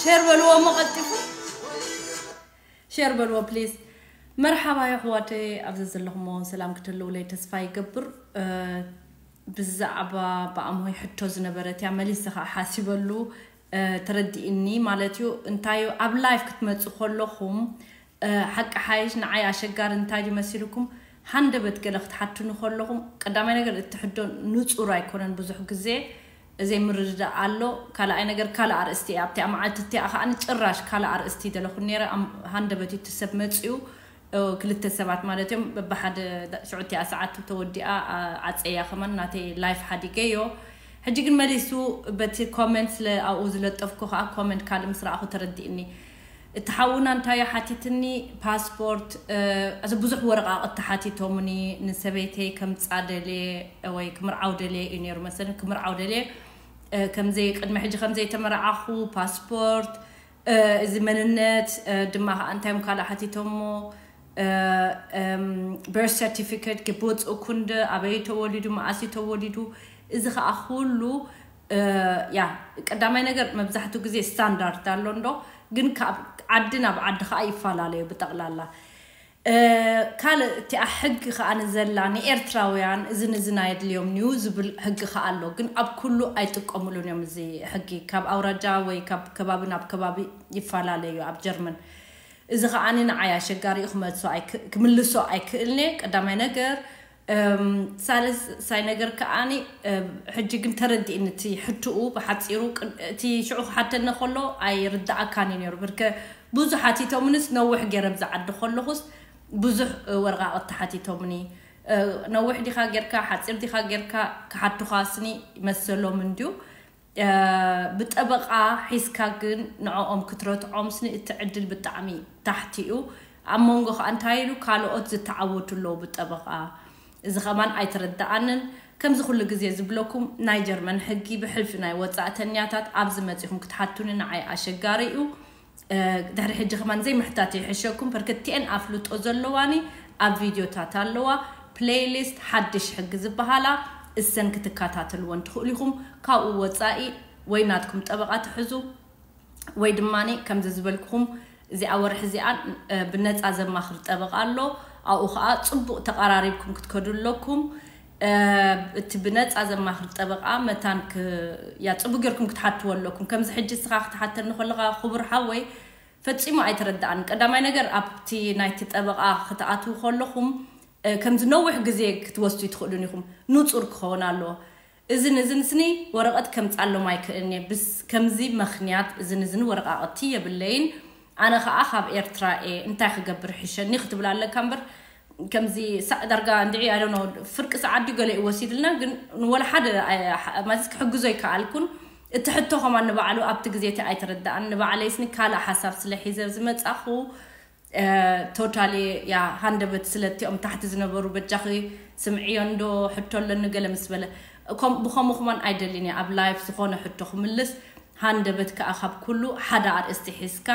ሸር በልዎ፣ መቐጢፉ ሸር በልዎ ፕሊዝ። መርሓባ የሕዋተይ፣ ኣብዚ ዘለኹሞ ሰላም ክትህልውለይ ተስፋ ይገብር። ብዛዕባ ብኣምሆይ ሕቶ ዝነበረት እያ፣ መሊሰ ከዓ ሓሲበሉ። ተረዲእኒ ማለት እዩ። እንታይ እዩ፣ ኣብ ላይፍ ክትመፁ ከለኹም ሓቂ ሓይሽ ንዓይ ኣሸጋሪ እንታይ ድዩ መሲልኩም፣ ሃንደበት ገለ ክትሓትኑ ከለኹም ቀዳማይ ነገር እቲ ሕቶ ንፁር ኣይኮነን። ብዙሕ ግዜ ዘይምርድዳእ ኣሎ። ካልኣይ ነገር ካልእ ኣርእስቲ እያ ኣብቲኣ መዓልቲ እቲኣ ከዓ ጭራሽ ካልእ ኣርእስቲ ደለኹ ነይረ። ሃንደበት እቲ ሰብ መፅኡ ክልተ ሰባት ማለት እዮም በብሓደ ሽዑ እቲኣ ሰዓት ተወዲኣ። ዓፀያ ከማን ናተይ ላይፍ ሓዲገዮ። ሕጂ ግን መሊሱ በቲ ኮመንት ስለ ኣብኡ ዝለጠፍኩ ከዓ ኮመንት ካልእ ምስ ረኣኹ ተረዲእኒ። እቲ ሓውና እንታይ ሓቲትኒ፣ ፓስፖርት እዚ ብዙሕ ወረቃቅቲ ሓቲቶምኒ። ንሰበይተይ ከምፃ ደልየ ወይ ክምርዓው ደልየ እዩ ነይሩ መሰለኒ። ክምርዓው ደልየ ከምዘይ ቅድሚ ሕጂ ከምዘይተመርዓኹ፣ ፓስፖርት፣ እዚ መንነት ድማ ከዓ እንታይ ካልእ ሓቲቶሞ፣ በርት ሰርቲፊኬት ክብወፅእኩ እንደ ኣበይ ተወሊዱ፣ መኣሲ ተወሊዱ። እዚ ከዓ ኩሉ ያ ቀዳማይ ነገር መብዛሕትኡ ግዜ ስታንዳርድ ኣሎ እንዶ፣ ግን ካብ ዓዲ ናብ ዓዲ ከዓ ይፈላለዩ ብጠቕላላ። ካልእ እቲኣ ሕጊ ከዓ ንዘላ ንኤርትራውያን እዝን እዝን ኣየድልዮም እዩ ዝብል ሕጊ ከዓ ኣሎ፣ ግን ኣብ ኩሉ ኣይጥቀሙሉን እዮም። እዚ ሕጊ ካብ ኣውራጃ ወይ ካብ ከባቢ ናብ ከባቢ ይፈላለዩ ኣብ ጀርመን። እዚ ከዓ ንዓይ ኣሸጋሪ እዩ ክመልሶ ኣይክ- ክምልሶ ኣይክእልኔ ቀዳማይ ነገር። ሳልሳይ ነገር ከዓኒ ሕጂ ግን ተረዲእኒ እቲ ሕትኡ ብሓፂሩ። እቲ ሽዑ ክሓተኒ ከሎ ኣይርዳኣካን እዩ ነይሩ። ብርከ ብዙሕ ሓቲቶምንስ ነውሕ ገይረ ብዛ ዓዲ ከለኹስ ብዙሕ ወረቃቅቲ ሓቲቶምኒ። ነውሕ ዲኻ ጌርካ ሓፂር ዲኻ ጌርካ ክሓቱኻ ስኒ መሰሎም እንድዩ። ብጠበቃ ሒዝካ ግን ንዕኦም ክትረትዖም ስኒ እቲ ዕድል ብጣዕሚ ታሕቲ እዩ። ኣብ መንጎ ከዓ እንታይ ኢሉ ካልኦት ዝተዓወቱ ኣለዉ ብጠበቃ። እዚ ከማን ኣይተረዳኣንን። ከምዚ ኩሉ ግዜ ዝብለኩም ናይ ጀርመን ሕጊ ብሕልፊ ናይ ወፃእተኛታት ኣብዚ መፂኹም ክትሓቱኒ ንዓይ ኣሸጋሪ እዩ። ድሕሪ ሕጂ ከማን ዘይምሕታት ይሕሸኩም። በርከቲኤን ኣፍልጦ ዘለዋኒ ኣብ ቪድዮታት ኣለዋ። ፕሌይሊስት ሓድሽ ሕጊ ዝበሃላ እሰን ክትከታተልወን ትኽእሉ ኢኹም። ካብኡ ወፃኢ ወይ ናትኩም ጠበቃ ትሕዙ ወይ ድማ ከምዚ ዝበልኩኹም እዚኣ ወርሒ እዚኣ ብነፃ ዘማኽር ጠበቃ ኣሎ። ኣብኡ ከዓ ፅቡቅ ተቀራሪብኩም ክትከዱ ኣለኩም። እቲ ብነፃ ዘማኽር ጠበቃ መታን ያ ፅቡቅ ጌርኩም ክትሓትዎ ኣለኩም። ከምዚ ሕጂ እስኻ ክትሓተኒ ከለኻ ክቡር ሓወይ ፈጺሙ ኣይተረዳኣን። ቀዳማይ ነገር ኣብቲ ናይቲ ጠበቃ ክትኣትዉ ከለኹም ከምዚ ነዊሕ ግዜ ክትወስዱ ይትኽእሉን ኢኹም። ንጹር ክኸውን ኣለዎ። እዝን እዝን ስኒ ወረቐት ከምጻሎም ኣይክእልን እየ። ብስ ከምዚ ምኽንያት እዝን እዝን ወረቓቕቲ የብለይን። ኣነ ኸኣ ካብ ኤርትራ እየ፣ እንታይ ክገብር ሕሸኒ ክትብል ኣለካ እምበር ከምዚ ሳዕ ዳርጋ እንድዒ ኣይ ዶንት ኖ ፍርቂ ሰዓት ድዩ ገለ እዩ ወሲድልና፣ ግን ወላ ሓደ ኣይ- ሓ- ማለት ክሕግዞ ኣይከኣልኩን። እቲ ሕቶ ከማን ንባዕሉ ኣብቲ ግዜ እቲ ኣይተረዳኣን። ንባዕለይ ስኒ ካልእ ሓሳብ ስለ ሒዘ ዝመጻኹ ቶታሊ ያ ሃንደበት ስለቲኦም ታሕቲ ዝነበሩ በጃኺ ስምዕዮ እንዶ ሕቶ ኣለኒ ገለ ምስ በለ ከም- ብኸምኡ ከማን ኣይደልን እየ ኣብ ላይፍ ዝኾነ ሕቶ ክምልስ። ሃንደበት ከኣ ካብ ኩሉ ሓደ ኣርእስቲ ሒዝካ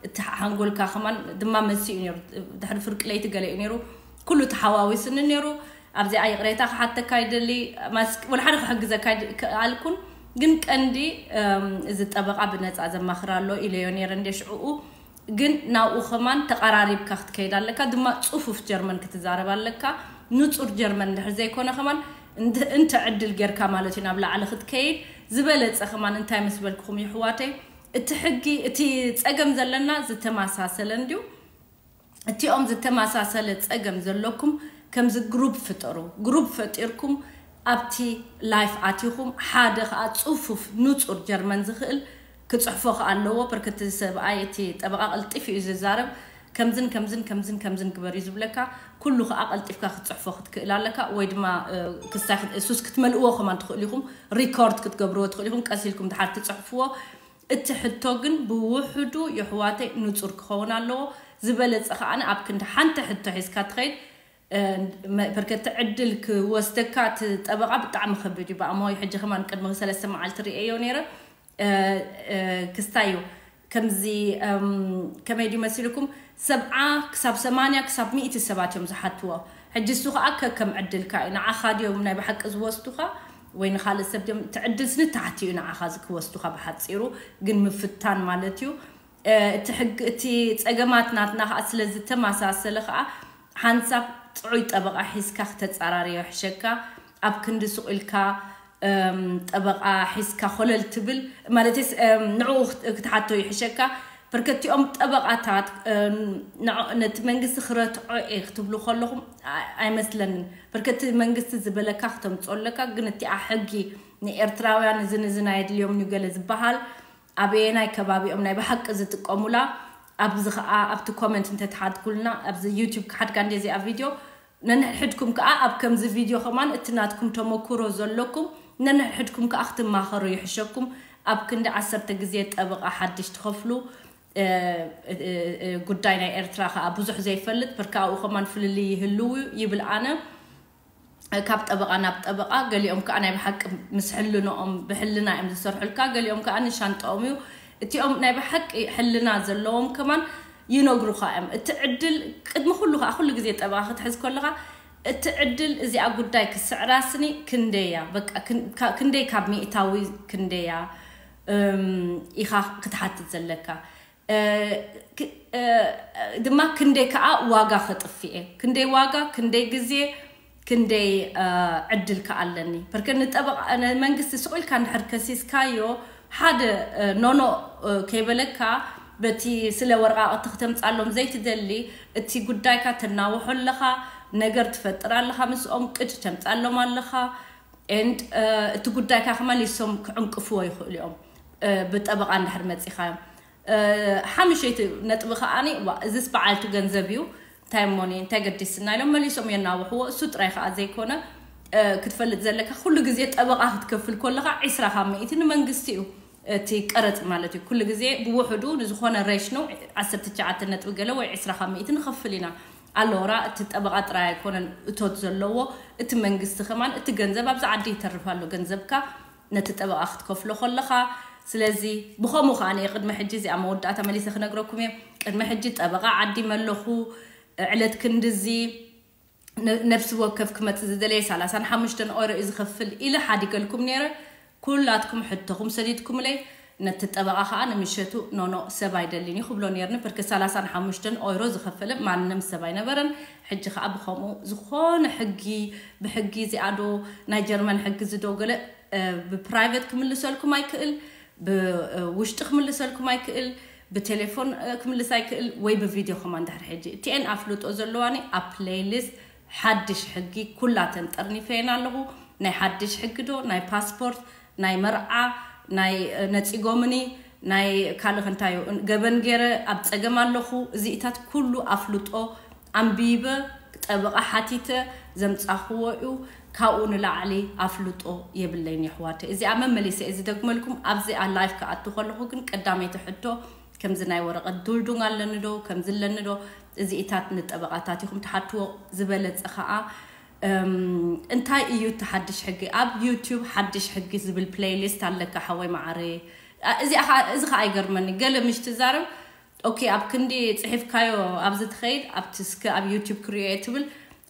እቲ ሓንጎልካ ከማን ድማ መሲኡ ነይሩ። ድሕሪ ፍርቂ ለይቲ ገለ እዩ ነይሩ። ኩሉ ተሓዋዊስኒ ነይሩ። ኣብዚኣ ይቕሬታ ክሓተካ ይደሊ። ማስ- ወላ ሓደ ክሕግዘካ ይድ- ክኣልኩን ግን ቀንዲ እም፣ እዚ ጠበቓ ብነፃ ዘማኽር ኣሎ ኢለዮ ነይረ እንደ ሽዕኡ። ግን ናብኡ ከማን ተቐራሪብካ ክትከይድ ኣለካ። ድማ ፅፉፍ ጀርመን ክትዛረብ ኣለካ። ንፁር ጀርመን እንድሕር ዘይኮነ ከማን እንተ ዕድል ጌርካ ማለት እዩ ናብ ላዕሊ ክትከይድ ዝበለፀ ከማን እንታይ ምስ በልክኹም ይሕዋተይ እቲ ሕጊ እቲ ፀገም ዘለና ዝተመሳሰለ እንድዩ። እቲኦም ዝተመሳሰለ ፀገም ዘለኩም ከምዚ ግሩፕ ፍጠሩ። ግሩፕ ፈጢርኩም ኣብቲ ላይፍ ኣቲኹም ሓደ ከዓ ፅፉፍ ንፁር ጀርመን ዝኽእል ክፅሕፎ ከዓ ኣለዎ። ብርክቲ ሰብኣይ እቲ ጠበቃ ቅልጥፍ እዩ ዝዛረብ። ከምዝን ከምዝን ከምዝን ከምዝን ግበር እዩ ዝብለካ። ኩሉ ከዓ ቀልጢፍካ ክትፅሕፎ ክትክእል ኣለካ ወይ ድማ ክሳይ እሱስ ክትመልእዎ ከማን ትኽእሉ ኢኹም። ሪኮርድ ክትገብርዎ ትኽእሉ ኢኹም። ቀሲልኩም ድሓር ትፅሕፍዎ። እቲ ሕቶ ግን ብውሕዱ የሕዋተይ ንፁር ክኸውን ኣለዎ። ዝበለፀ ከዓ ኣብ ክንዲ ሓንቲ ሕቶ ሒዝካ ትኸይድ። በርከቲ ዕድል ክወስደካ እቲ ጠበቃ ብጣዕሚ ከብድ እዩ። ብኣምሆይ ሕጂ ከማን ቅድሚ ሰለስተ መዓልቲ ርእየዮ ነይረ። ክስታዩ ከምዚ ከመይ ድዩ መሲልኩም ሰብዓ ክሳብ ሰማንያ ክሳብ ሚእቲ ሰባት እዮም ዝሓትዎ። ሕጂ እሱ ከዓ ከከም ዕድልካ እዩ። ንዓኻ ድዮም ናይ ብሓቂ ዝወስዱኻ ወይ ንኻልእ ሰብ ድዮም፣ እቲ ዕድል ስኒ ታሕቲ እዩ ንዓኻ ክወስዱኻ ብሓፂሩ። ግን ምፍታን ማለት እዩ። እቲ ሕግ፣ እቲ ፀገማት ናትና ከዓ ስለ ዝተመሳሰለ ከዓ ሓንሳብ ጥዑይ ጠበቃ ሒዝካ ክተፃራርዮ ይሕሸካ። ኣብ ክንዲ ሱቕ ኢልካ ጠበቃ ሒዝካ ኮለል ትብል ማለት ንዕኡ ክትሓቶ ይሕሸካ። በርከቲኦም ጠበቃታት ነቲ መንግስቲ ክረትዖ እየ ክትብሉ ከለኹም ኣይመስለንን። በርከቲ መንግስቲ ዝበለካ ክተምፅኦ ኣለካ። ግን እቲኣ ሕጊ ንኤርትራውያን እዝን እዝን ኣየድልዮም እዩ ገለ ዝበሃል ኣበየናይ ከባቢኦም ናይ ብሓቂ ዝጥቀሙላ ኣብዚ ከዓ ኣብቲ ኮመንት እንተትሓድጉልና ኣብዚ ዩቲብ ክሓድጋ እንደ እዚኣ ቪድዮ ነንሕድሕድኩም ከዓ ኣብ ከምዚ ቪድዮ ከማን እቲ ናትኩም ተመኩሮ ዘለኩም ነንሕድሕድኩም ከዓ ክትማኸሩ ይሕሸኩም። ኣብ ክንዲ ዓሰርተ ግዜ ጠበቃ ሓድሽ ትኸፍሉ። ጉዳይ ናይ ኤርትራ ከዓ ብዙሕ ዘይፈልጥ ብርካኡ ከማን ፍልልይ ይህልው ይብል ኣነ። ካብ ጠበቃ ናብ ጠበቃ ገሊኦም ከዓ ናይ ብሓቂ ምስ ሕልንኦም ብሕልና እዮም ዝሰርሑልካ። ገሊኦም ከዓ ንሻንጣኦም እዩ። እቲኦም ናይ ብሓቂ ሕልና ዘለዎም ከማን ይነግሩኻ እዮም። እቲ ዕድል ቅድሚ ኩሉ ከዓ ኩሉ ግዜ ጠበቃ ክትሕዝ ከለኻ እቲ ዕድል እዚኣ ጉዳይ ክስዕራስኒ ክንደያ በቃ ክንደይ ካብ ሚእታዊ ክንደያ ኢኻ ክትሓትት ዘለካ። ድማ ክንደይ ከዓ ዋጋ ከጥፍኤ ክንደይ ዋጋ ክንደይ ግዜ ክንደይ ዕድል ከዓ ኣለኒ በርከ ንጠበቃ መንግስቲ ስቁ ኢልካ እንድሕር ከሲስካዮ ሓደ ኖኖ ከይበለካ በቲ ስለ ወረቃቅቲ ክተምፃሎም ዘይትደሊ እቲ ጉዳይካ ተናውሖ ኣለኻ ነገር ትፈጥር ኣለኻ ምስኦም ቅጭ ተምፃሎም ኣለኻ and እቲ ጉዳይካ ከመሊሶም ክዕንቅፍዎ ይኽእሉ እዮም። ብጠበቃ እንድሕር መፂኻዮም ሓምሸይቲ ነጥቢ ከዓኒ እዚስ በዓልቲ ገንዘብ እዩ እንታይ ሞኒ እንታይ ገዲስና ኢሎም መሊሶም የናውሕዎ። እሱ ጥራይ ከዓ ዘይኮነ ክትፈልጥ ዘለካ ኩሉ ግዜ ጠበቃ ክትከፍል ከለካ ዒስራ ካብ ሚእቲ ንመንግስቲ እዩ እቲ ቀረፅ ማለት እዩ። ኩሉ ግዜ ብውሕዱ ንዝኾነ ሬሽ ነው ዓሰርተ ትሽዓተ ነጥቢ ገለ ወይ ዒስራ ካብ ሚእቲ ንኸፍል ኢና ኣለወራ እቲ ጠበቃ ጥራይ ኣይኮነን እቶት ዘለዎ እቲ መንግስቲ ከማን እቲ ገንዘብ ኣብዚ ዓዲ ይተርፍ ኣሎ ገንዘብካ ነቲ ጠበቃ ክትከፍሎ ከለኻ። ስለዚ ብኸምኡ ከዓ ቅድሚ ሕጂ እዚኣ መወዳእታ መሊሰ ክነግረኩም እየ። ቅድሚ ሕጂ ጠበቃ ዓዲመ ኣለኹ ዕለት ክንድዚ ነብሲ ወከፍ ክመፅ ዝደለየ ሰላሳን ሓሙሽተን ኦሮ እዩ ዝኸፍል ኢለ ሓዲገልኩም ነይረ። ኩላትኩም ሕቶኹም ሰዲድኩምለይ። ነቲ ጠበቃ ከዓ ንምሸቱ ኖኖ ሰብ ኣይደልን እዩ ክብሎ ነይርኒ። ብርክ ሰላሳን ሓሙሽተን ኦይሮ ዝኸፈለ ማንም ሰብ ኣይነበረን። ሕጂ ከዓ ብኸምኡ ዝኾነ ሕጊ ብሕጊ እዚኣዶ ናይ ጀርመን ሕጊ ዝዶ ገለ ብፕራይቨት ክምልሰልኩም ኣይክእል፣ ብውሽጢ ክምልሰልኩም ኣይክእል፣ ብቴሌፎን ክምልስ ኣይክእል ወይ ብቪድዮ ከማ እንድሕር ሕጂ እቲኤን ኣፍልጦ ዘለዋኒ ኣብ ፕሌይሊስት ሓድሽ ሕጊ ኩላተን ጠርኒፈየን ኣለኹ። ናይ ሓድሽ ሕጊ ዶ ናይ ፓስፖርት ናይ መርዓ ናይ ነፂጎምኒ ናይ ካልእ እንታይ ገበን ገይረ ኣብ ፀገም ኣለኹ። እዚኢታት ኩሉ ኣፍልጦ ኣንቢበ ጠበቃ ሓቲተ ዘምፃኽዎ እዩ። ካብኡ ንላዕሊ ኣፍልጦ የብለይን የሕዋተ። እዚኣ መመሊሰ እየ ዝደግመልኩም። ኣብዚኣ ላይፍ ክኣቱ ከለኹ ግን ቀዳመይቲ ሕቶ ከምዚ ናይ ወረቀት ዱልዱን ኣለኒ ዶ ከምዚ ኣለኒ ዶ እዚኢታት ንጠበቃታት ኢኹም ትሓትዎ ዝበለፀ ከዓ እንታይ እዩ እቲ ሓድሽ ሕጊ ኣብ ዩቲዩብ ሓድሽ ሕጊ ዝብል ፕሌይሊስት ኣለካ ሓወይ መዓረ። እዚ ከዓ ኣይገርመኒ ገለ ምሽ ትዛረብ ኦኬ ኣብ ክንዲ ፅሒፍካዮ ኣብዚ ትኸይድ ኣብቲ እስከ ኣብ ዩቲዩብ ክሪኦ እየ ትብል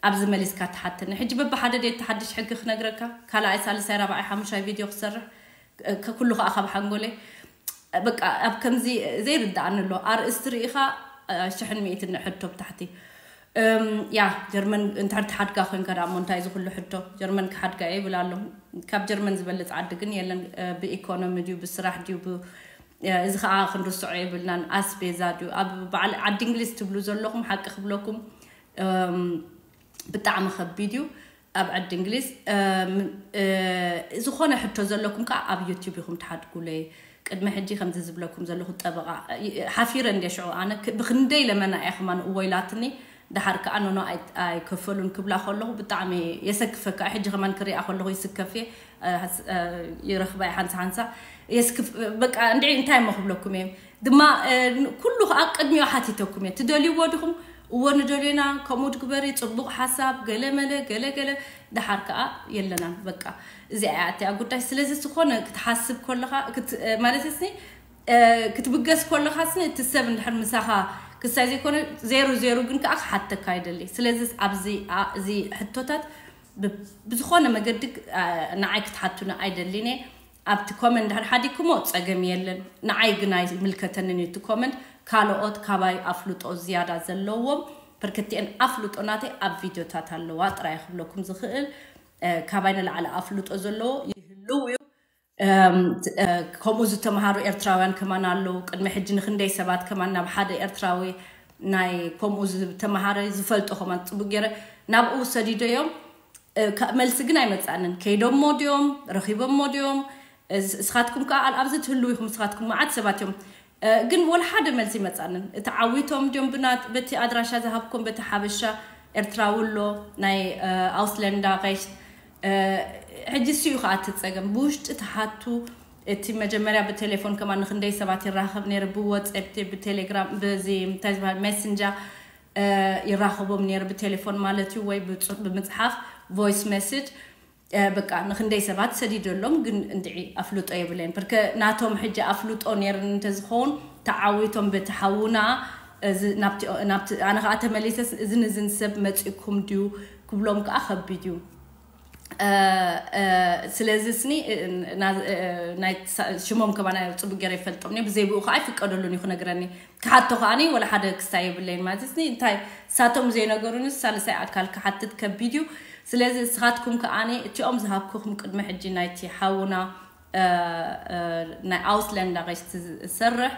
ኣብዚ መሊስካ ትሓተኒ ሕጂ በብሓደ ደ እቲ ሓድሽ ሕጊ ክነግረካ ካልኣይ ሳልሳይ ራብዓይ ሓሙሻይ ቪድዮ ክሰርሕ ከኩሉ ከዓ ካብ ሓንጎለይ በቃ ኣብ ከምዚ ዘይርዳእኒ ኣሎ ኣርእስቲ ርኢኻ ሽሕን ሚእትን ሕቶ ብታሕቲ ያ ጀርመን እንድሕር ትሓድጋ ኮይንካ ደኣ እሞ እንታይ እዚ ኩሉ ሕቶ ጀርመን ክሓድጋ እየ ይብል ኣሎ። ካብ ጀርመን ዝበልፅ ዓዲ ግን የለን። ብኢኮኖሚ ድዩ ብስራሕ ድዩ እዚ ከዓ ክንርስዖ የብልናን። ኣስቤዛ ድዩ ኣብ በዓል ዓዲ እንግሊዝ ትብሉ ዘለኹም ሓቂ ክብለኩም ብጣዕሚ ከቢድ እዩ። ኣብ ዓዲ እንግሊዝ ዝኾነ ሕቶ ዘለኩም ከዓ ኣብ ዩቲብ ኢኹም ትሓድጉለይ። ቅድሚ ሕጂ ከምዚ ዝብለኩም ዘለኹ ጠበቃ ሓፊረ እንደ ሽዑ ኣነ ብክንደይ ለመና እያ ከማን እወ ኢላትኒ። ደሓር ከዓ ኖኖ ኣይከፈሉን ክብላ ከለኹ ብጣዕሚ የሰክፈካ። ሕጂ ከማን ክሪኣ ከለኹ ይስከፍ እየ። ይረኽባ እየ ሓንሳ ሓንሳ የስክፍ በቃ እንድዒ እንታይ እሞ ክብለኩም እየ ድማ ኩሉ ከዓ ቅድሚኡ ሓቲተኩም እየ ትደልይዎ ዲኹም? እዎ ንደልዮና ከምኡ ትግበሪ ፅቡቅ ሓሳብ ገለ መለ ገለ ገለ ደሓር ከዓ የለናን በቃ እዚኣ እያ እቲኣ ጉዳይ ስለዚ ዝኾነ ክትሓስብ ከለኻ ማለት ስ ክትብገስ ከለኻ ስኒ እቲ ሰብ እንድሕር ምሳኻ ክሳይ ዘይኮነ ዜሩ ዜሩ ግን ከዓ ክሓተካ ይደሊ ስለዚ ኣብዚ እዚ ሕቶታት ብዝኾነ መገዲ ንዓይ ክትሓቱኒ ኣይደሊን እየ። ኣብቲ ኮመንት ድሕር ሓዲግኩሞ ጸገም የለን። ንዓይ ግን ኣይምልከተንን እዩ እቲ ኮመንት። ካልኦት ካባይ ኣፍልጦ ዝያዳ ዘለዎም፣ ብርክትኤን ኣፍልጦ ናተይ ኣብ ቪድዮታት ኣለዋ ጥራይ ክብለኩም ዝኽእል። ካባይ ንላዕሊ ኣፍልጦ ዘለዎ ይህልው እዩ። ከምኡ ዝተምሃሩ ኤርትራውያን ከማን ኣለዉ። ቅድሚ ሕጂ ንክንደይ ሰባት ከማን ናብ ሓደ ኤርትራዊ ናይ ከምኡ ዝተምሃረ ዝፈልጦ ከማን ጽቡቅ ገይረ ናብኡ ሰዲደዮም። መልሲ ግን ኣይመጻንን። ከይዶሞ ድዮም፣ ረኺቦሞ ድዮም? እስኻትኩም ከኣ ኣብዚ ትህልው ኢኹም። እስኻትኩም መዓት ሰባት እዮም፣ ግን ወላ ሓደ መልሲ ይመጻንን። እቲ ዓዊቶም ድዮም ብና- በቲ ኣድራሻ ዝሃብኩም፣ በቲ ሓበሻ ኤርትራዊ ኣሎ ናይ ኣውስለንዳ ቐይሽ። ሕጂ እሱ እዩ ከዓ እቲ ጸገም። ብውሽጢ ትሓቱ። እቲ መጀመርያ ብቴሌፎን ከማን ንክንደይ ሰባት ይራኸብ ነይሩ፣ ብወትስኣፕ፣ ብቴሌግራም፣ በዚ እንታይ ዝበሃል ሜስንጃ ይራኸቦም ነይሩ፣ ብቴሌፎን ማለት እዩ፣ ወይ ብጽ- ብምጽሓፍ ቮይስ ሜሴጅ። በቃ ንክንደይ ሰባት ሰዲደሎም፣ ግን እንድዒ ኣፍልጦ የብለይን። ብርከ ናቶም ሕጂ ኣፍልጦ ነይርን እንተዝኸውን ተዓዊቶም በቲ ሓውና እዚ ናብቲ ናብቲ ኣነ ከዓ ተመሊሰስ እዝን እዝን ሰብ መፂእኩም ድዩ ክብሎም ከዓ ከቢድ እዩ። ስለዚ ስኒ ሽሞም ከማና ጽቡቅ ገይረ ይፈልጦም እየ። ብዘይ ብኡ ከዓ ይፍቀደሉን እዩ ክነግረኒ። ክሓቶ ከዓኒ ወላ ሓደ ክስታይ የብለይን ማለት ስኒ እንታይ ሳቶም ዘይነገሩኒ ሳልሳይ ኣካል ክሓትት ከቢድ እዩ። ስለዚ እስኻትኩም ከዓኒ እቲኦም ዝሃብኩኹም ቅድሚ ሕጂ ናይቲ ሓውና ናይ ኣውስለንዳ ቐሽቲ ዝሰርሕ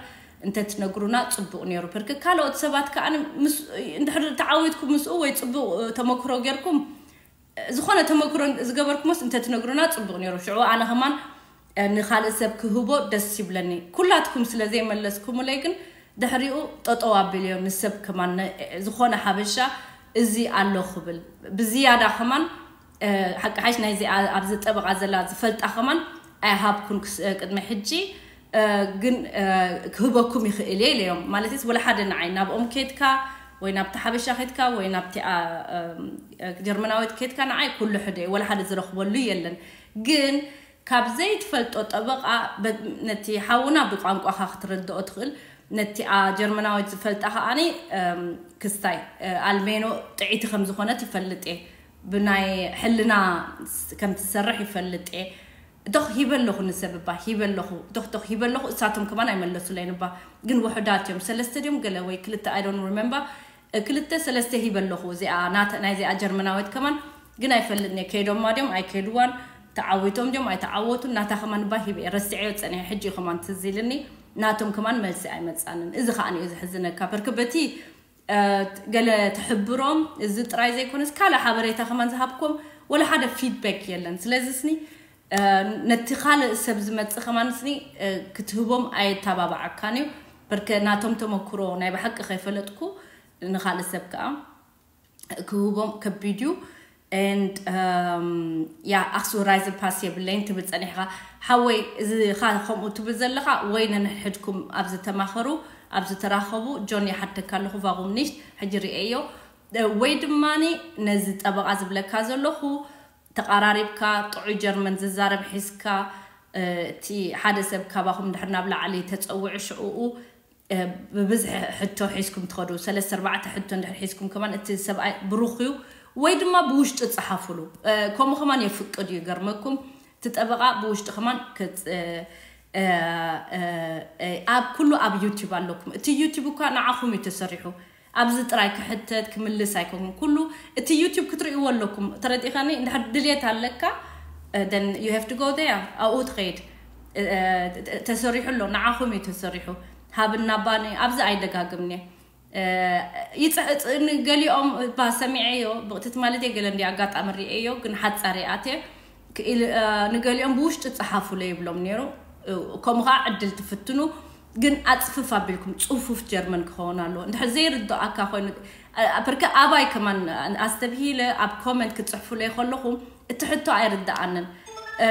እንተትነግሩና ጽቡቕ ነይሩ። ብርክ ካልኦት ሰባት ከዓኒ ምስ- እንድሕር ተዓዊትኩም ምስኡ ወይ ጽቡቕ ተመክሮ ጌርኩም ዝኾነ ተመክሮ ዝገበርኩሞስ እንተትነግሩና ጽቡቕ ነይሩ። ሽዑ ኣነ ከማን ንኻልእ ሰብ ክህቦ ደስ ይብለኒ። ኩላትኩም ስለ ዘይመለስኩምለይ ግን ድሕሪኡ ጠጠው ኣቢልዮ ንሰብ ከማን ነ- ዝኾነ ሓበሻ እዚ ኣሎ ክብል ብዝያዳ ከማን ሓቂ ሓሽ ናይዚ ኣብዚ ጠበቓ ዘላ ዝፈልጣ ከማን ኣይሃብኩን ክስ- ቅድሚ ሕጂ ግን ክህበኩም ይኽእል እየ ኢለዮም። ማለትስ ወላ ሓደ ንዓይ ናብኦም ኬድካ ወይ ናብቲ ሓበሻ ኬድካ ወይ ናብቲ ጀርመናዊት ኬድካ ንዓይ ኩሉ ሕደ እዩ፣ ወላ ሓደ ዝረኽበሉ የለን። ግን ካብ ዘይትፈልጦ ጠበቓ በ- ነቲ ሓውና ብቋንቋኻ ክትረድኦ ትኽእል። ነቲኣ ጀርመናዊት ዝፈልጣ ከዓኒ ክስታይ ኣልሜኖ ጥዒቲ ከም ዝኾነት ይፈልጥ እየ። ብናይ ሕልና ከም ትሰርሕ ይፈልጥ እየ። ዶኽ ሂበ ኣለኹ ንሰብ እባ ሂበ ኣለኹ ዶኽ ዶኽ ሂበ ኣለኹ እሳቶም ከማን ኣይመለሱለይን እባ። ግን ውሑዳት እዮም ሰለስተ ድዮም ገለ ወይ ክልተ I don't remember። ክልተ ሰለስተ ሂበ ኣለኹ እዚኣ ናተ- ናይዚኣ ጀርመናዊት ከማን ግን ኣይፈልጥን እየ ከይዶማ ድዮም ኣይከይድዋን ተዓዊቶም ድዮም ኣይተዓወቱን ናታ ከማን እባ ሂበ እየ ረስዐዮ ጸኒሐ ሕጂ እዩ ከማን ትዝ ኢልኒ። ናቶም ከማን መልሲ ኣይመጻንን እዚ ከዓኒ እዩ ዘሕዝነካ በርክ በቲ ገለ ትሕብሮም እዚ ጥራይ ዘይኮነስ ካልእ ሓበሬታ ከማን ዝሃብኩም ወላ ሓደ ፊድባክ የለን። ስለዚ ስኒ ነቲ ካልእ ሰብ ዝመጽእ ከማን ስኒ ክትህቦም ኣየተባባዓካን እዩ። በርከ ናቶም ተመክሮ ናይ ብሓቂ ከይፈለጥኩ ንካልእ ሰብ ከዓ ክህቦም ከቢድ እዩ። And ያ ኣክሱ ራይዝ ፓስ የብለይን ትብል ጸኒሕካ ሓወይ እዚ ኻ ከምኡ ትብል ዘለኻ ወይ ነንሕድኩም ኣብዚ ተማኸሩ ኣብዚ ተራኸቡ ጆን ይሓተካ ኣለኹ ቫጉም ኒሽት ሕጂ ርእየዮ ወይ ድማ ነዚ ጠበቓ ዝብለካ ዘለኹ ተቓራሪብካ ጥዑይ ጀርመን ዝዛረብ ሒዝካ እቲ ሓደ ሰብ ካባኹም ድሕር ናብ ላዕሊ ተፀውዑ ሽዕኡ ብብዝሒ ሕቶ ሒዝኩም ትኸዱ ሰለስተ ኣርባዕተ ሕቶ እንድሕር ሒዝኩም ከማን እቲ ሰብኣይ ብሩኽ እዩ ወይ ድማ ብውሽጢ ፀሓፉሉ። ከምኡ ከማን የፍቅድ እዩ ገርመኩም እቲ ጠበቓ ብውሽጢ ከማን ኣብ ኩሉ ኣብ ዩቲብ ኣለኩም እቲ ዩቲብ እኳ ንዓኹም እዩ ተሰሪሑ። ኣብዚ ጥራይ ክሕተት ክምልስ ኣይኮኑን ኩሉ እቲ ዩቲብ ክትርእይዎ ኣለኩም ተረዲኻኒ እንድሕር ድልየት ኣለካ then you have to go there ኣብኡ ትኸይድ። ተሰሪሑ ኣሎ ንዓኹም እዩ ተሰሪሑ። ሃብና ባኒ ኣብዚ ኣይደጋግምኒ። ይፅሕፅኒ ገሊኦም ባ ሰሚዐዮ ብቕትት ማለት እየ ገለ እንዲ ኣጋጣሚ ርእየዮ ግን ሓፃር ይኣትየ። ንገሊኦም ብውሽጢ ፀሓፉለ ይብሎም ነይሩ። ከምኡ ከዓ ዕድል ትፍትኑ ግን ኣፅፍፍ ኣቢልኩም ፅፉፍ ጀርመን ክኸውን ኣለዎ እንድሕር ዘይርድኣካ ኮይኑ። ፕርከ ኣባይ ከማን ኣስተብሂለ ኣብ ኮመንት ክፅሕፉለይ ከለኹም እቲ ሕቶ ኣይርድኣንን።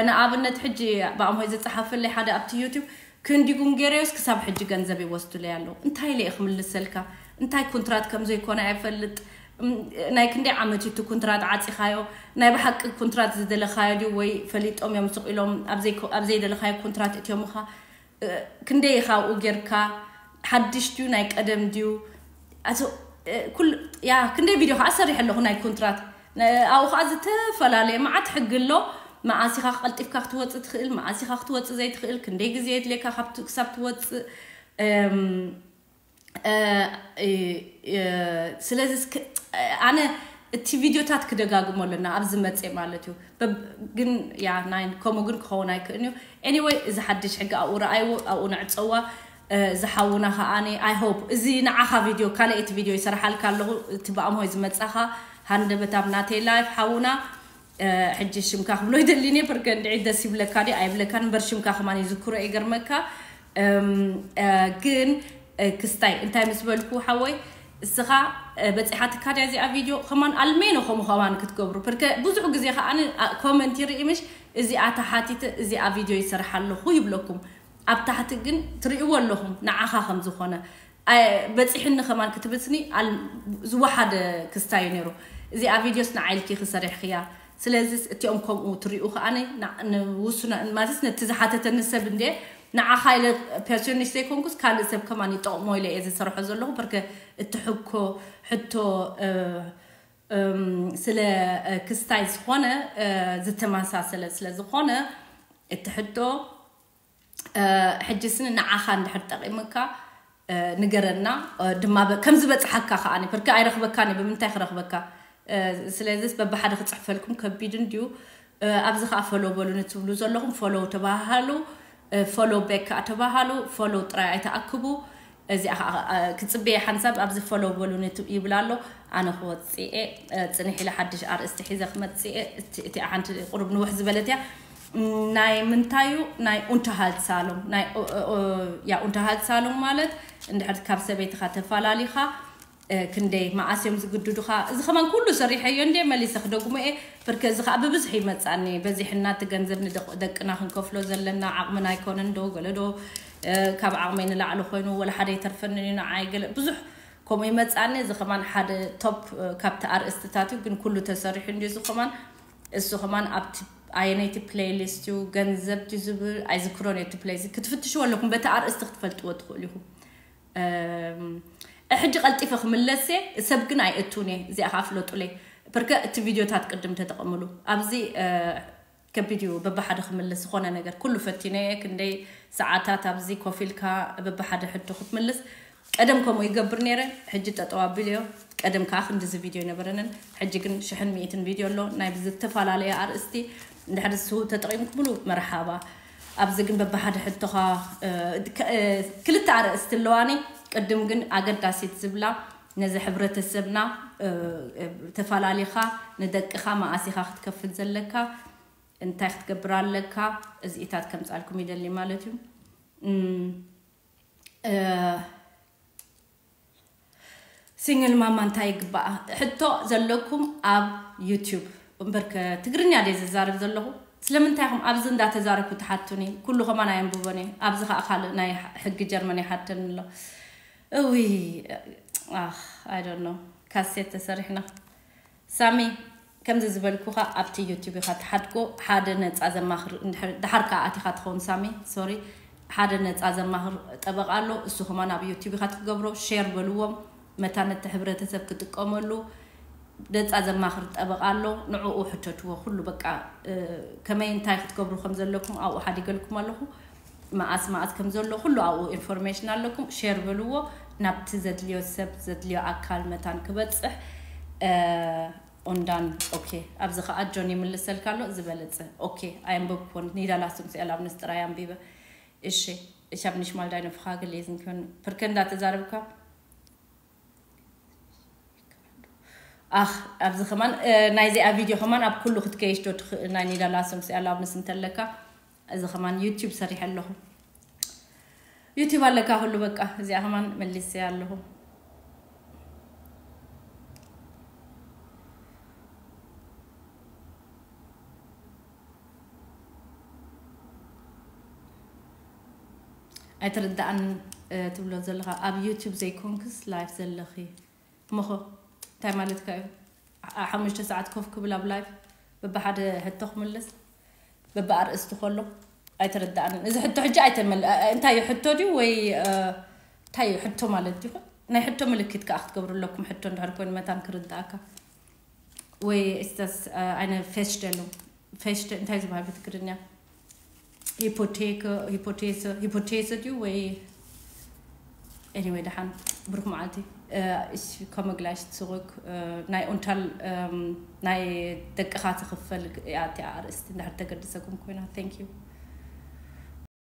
ንኣብነት ሕጂ ብኣምሆይ ዝፀሓፈለይ ሓደ ኣብቲ ዩቲብ ክንዲጉም ገይረዮስ ክሳብ ሕጂ ገንዘብ ይወስዱለይ ኣለዉ እንታይ ኢለ ክምልሰልካ? እንታይ ኩንትራት ከም ዘይኮነ ኣይፈልጥ። ናይ ክንደይ ዓመት እቲ ኩንትራት ዓፂኻዮ? ናይ ብሓቂ ኩንትራት ዝደለኻዮ ድዩ ወይ ፈሊጦም እዮም ስቕ ኢሎም ኣብ ዘይደለኻዮ ኩንትራት እትዮምኻ? ክንደይ ኢኻ ኣብኡ ጌርካ? ሓድሽ ድዩ ናይ ቀደም ድዩ? ያ ክንደይ ቪድዮ ከዓ ሰሪሐ ኣለኹ ናይ ኩንትራት ኣብኡ ከዓ ዝተፈላለየ መዓት ሕጊ ኣሎ። መዓስ ኢኻ ቀልጢፍካ ክትወፅእ ትኽእል፣ መዓስ ኢኻ ክትወፅእ ዘይትኽእል፣ ክንደይ ግዜ የድልየካ ካብ ት- ክሳብ ትወፅእ። እም፣ እ፣ እ፣ እ፣ ስለዚ እስክ- ኣነ እቲ ቪድዮታት ክደጋግሞ ኣለና ኣብዚ መፅእ ማለት እዩ። በብ- ግን ያ ናይ ከምኡ ግን ክኸውን ኣይክእልን እዩ። Anyway፣ እዚ ሓድሽ ሕጊ ኣብኡ ረኣይዎ፣ ኣብኡ ንዕፀዋ። እ፣ ዝሓውና ከዓኒ I hope እዚ ንዓኻ ቪድዮ ካልኣይቲ ቪድዮ ይሰርሓልካ ኣለኹ። እቲ ብኣምሆይ ዝመፃኻ ሃንደበት ኣብ ናተይ ላይፍ ሓውና። እ፣ ሕጂ ሽምካ ክብሎ ይደሊኒ በር ገንድዒ ደስ ይብለካ ድዩ ኣይብለካን እምበር ሽምካ ከማን ይዝክሮ ይገርመካ። እም፣ እ፣ ግን እ፣ ክስታይ እንታይ ምስ በልኩ ሓወይ፣ እስኻ እ፣ በፂሓትካ ድያ እዚኣ ቪድዮ ከማን ኣልሜኖ ከምኡ ከማን ክትገብሩ በር ብዙሕ ግዜ ከዓ ኮመንት ይርኢ ምሽ፣ እዚኣ ተሓቲተ እዚኣ ቪድዮ ይሰርሓ ኣለኹ ይብለኩም። ኣብ ታሕቲ ግን ትርእይዎ ኣለኹም ንዓኻ ከም ዝኾነ። ኣይ፣ በፂሕኒ ከማን ክትብልስኒ ኣል- ዝወሓደ ክስታይ እዩ ነይሩ። እዚኣ ቪድዮስ ንዓይልኪ ክሰሪሕክያ። ስለዚ እቲኦም ከምኡ ትሪኡ ከዓኒ ንውሱና ማለትስ ነቲ ዝሓተተኒ ሰብ እንደ ንዓኻ ኢለ ፐርሶንሽ ዘይኮንኩስ ካልእ ሰብ ከማን ይጠቕሞ ኢለ እየ ዝሰርሖ ዘለኹ። በርከ እቲ ሕኮ ሕቶ እ፣ እም፣ ስለ እ፣ ክስታይ ዝኾነ እ፣ ዝተመሳሰለ ስለ ዝኾነ እቲ ሕቶ ሕጂ ስኒ ንዓኻ እንድሕር ጠቒምካ ንገረና። ድማ ከም ዝበፅሓካ ከዓኒ ብርክ ኣይረኽበካን እዩ ብምንታይ ክረኽበካ? ስለዚስ በብሓደ ክፅሕፈልኩም ከቢድ እንድዩ። ኣብዚ ከዓ ፎሎ በሉኒ ትብሉ ዘለኹም ፎሎ ተባሃሉ። ፎሎ ቤክ ከዓ ተባሃሉ። ፎሎ ጥራይ ኣይተኣክቡ። እዚኣ ከዓ ክፅበየ ሓንሳብ ኣብዚ ፎሎ በሉኒ ይብል ኣሎ። ኣነ ክወፅእ እየ። ፅንሕ ኢለ ሓድሽ ኣርእስቲ ሒዘ ክመፅእ እየ። እቲኣ ሓንቲ ቁሩብ ንውሕ ዝበለት እያ። ናይ ምንታዩ ናይ ኡንተሃልት ሳሎም ናይ ያ ኡንተሃልት ሳሎም ማለት እንድሕር ካብ ሰበይትኻ ተፋላሊኻ ክንደይ መዓስ እዮም ዝግድዱኻ? እዚ ከማን ኩሉ ሰሪሐዮ እንደ መሊሰ ክደግሞ እየ። ብርከ እዚ ከዓ ብብዝሒ ይመፃኒ በዚሕና እቲ ገንዘብ ንደቅና ክንከፍሎ ዘለና ዓቕምና ኣይኮነን ዶ ገለዶ ካብ ዓቕመይ ንላዕሊ ኮይኑ ወላ ሓደ ይተርፈንን እዩ ንዓይ ገለ ብዙሕ ከምኡ ይመፃኒ። እዚ ከማን ሓደ ቶፕ ካብቲ ኣርእስትታት እዩ ግን ኩሉ ተሰሪሑ እንዲ እዚ ከማን እሱ ከማን ኣብቲ ኣየነይቲ ፕሌይሊስት እዩ ገንዘብ ድዩ ዝብል ኣይዝክሮን እየ። እቲ ፕሌይሊስት ክትፍትሽዎ ኣለኩም በቲ ኣርእስቲ ክትፈልጥዎ ትኽእሉ ኢኹም። ሕጂ ቀልጢፈ ክምለስ እየ። ሰብ ግን ኣይእቱን እየ እዚኣ ከዓ ፍለጡለይ። ብርከ እቲ ቪድዮታት ቅድም ተጠቐምሉ ኣብዚ ከቢድ እዩ በብሓደ ክምልስ ዝኾነ ነገር ኩሉ ፈቲነ እየ ክንደይ ሰዓታት ኣብዚ ኮፍ ኢልካ በብሓደ ሕቶ ክትምልስ። ቀደም ከምኡ ይገብር ነይረ። ሕጂ ጠጠው ኣቢለዮ። ቀደም ከዓ ክንድዚ ቪድዮ ኣይነበረንን። ሕጂ ግን ሽሕን ሚእትን ቪድዮ ኣሎ ናይ ብዝተፈላለየ ኣርእስቲ። እንድሕር ዝስሁ ተጠቒምኩምሉ መርሓባ። ኣብዚ ግን በብሓደ ሕቶኻ ክልተ ኣርእስቲ ኣለዋኒ። ቅድም ግን ኣገዳሲት ዝብላ ነዚ ሕብረተሰብና ተፋላሊኻ ንደቅኻ መኣሲኻ ክትከፍል ዘለካ እንታይ ክትገብር ኣለካ? እዚኢታት ከምፃልኩም ይደሊ ማለት እዩ። ሲንግል ማማ እንታይ ይግባኣ? ሕቶ ዘለኩም ኣብ ዩቲዩብ እምበርከ ትግርኛ ደ ዝዛረብ ዘለኹ ስለምንታይ ኹም ኣብዚ እንዳተዛረብኩ ትሓቱኒ? ኩሉ ከማን ኣየንብቦን እየ። ኣብዚ ከዓ ካልእ ናይ ሕጊ ጀርመን ይሓተኒ ኣሎ። እዊ I don't know ካሴት ተሰሪሕና ሳሚ ከምዚ ዝበልኩኻ ኣብቲ ዩቲብ ኢኻ ትሓድጎ ሓደ ነፃ ዘማኽር ድሓር ከዓ ኣቲኻ ትኸውን ሳሚ ሶሪ ሓደ ነፃ ዘማኽር ጠበቃ ኣሎ እሱ ከማን ኣብ ዩቲብ ኢኻ ትገብሮ ሼር በልዎም መታን እቲ ሕብረተሰብ ክጥቀመሉ ነፃ ዘማኽር ጠበቃ ኣሎ ንዕኡ ሕተትዎ ኩሉ በቃ ከመይ እንታይ ክትገብሩ ከም ዘለኩም ኣብኡ ሓዲገልኩም ኣለኹ መኣስ መኣስ ከም ዘሎ ኩሉ ኣብኡ ኢንፎርሜሽን ኣለኩም ሼር በልዎ ናብቲ ዘድልዮ ሰብ ዘድልዮ ኣካል መታን ክበፅሕ ኦንዳን ኦኬ ኣብዚ ከዓ ጆን ይምልሰልካ ኣሎ ዝበለፀ ኦኬ ኣየንበብኩን ኒዳላስም ስዕላብ ንስጥራይ ኣንቢበ እሺ እሻብ ንሽማል ዳይነ ፍኻ ግሌዝን ክን ፕርከ እንዳተዛረብካ ኣኽ ኣብዚ ከማን ናይዚኣ ቪድዮ ከማን ኣብ ኩሉ ክትከይሽ ዶ ናይ ኒዳላስም ስዕላብ ንስ እንተለካ እዚ ከማን ዩቲብ ሰሪሐ ኣለኹ ዩቲብ ኣለካ ኩሉ በቃ እዚኣ ከማን መሊሰ ኣለኹ ኣይትርዳእን ትብሎ ዘለኻ ኣብ ዩቲብ ዘይኮንክስ ላይፍ ዘለኺ እሞኸ እንታይ ማለትካ እዩ ሓሙሽተ ሰዓት ኮፍ ክብል ኣብ ላይፍ በብሓደ ሕቶ ክምልስ በብኣርእስቲ ከሎ ኣይተረዳእንን እዚ ሕቶ ሕጂ ኣይተመል እንታይ እዩ ሕቶ ድዩ ወይ እንታይ እዩ ሕቶ ማለት ድዩ ናይ ሕቶ ምልክት ከዓ ክትገብሩ ኣለኩም ሕቶ እንድሕር ኮይኑ መታን ክርዳእካ ወይ ist das eine Feststellung? Feststellung እንታይ ዝበሃል ብትግርኛ? Hypothek, Hypothese, Hypothese ድዩ ወይ? Anyway, ደሓን፣ ብሩኽ መዓልቲ። Ich komme gleich zurück. ናይ ኡንታል ናይ ደቅኻ ትኽፈል እያ እቲኣ ኣርእስቲ እንድሕር ተገድሰኩም ኮይና። Thank you.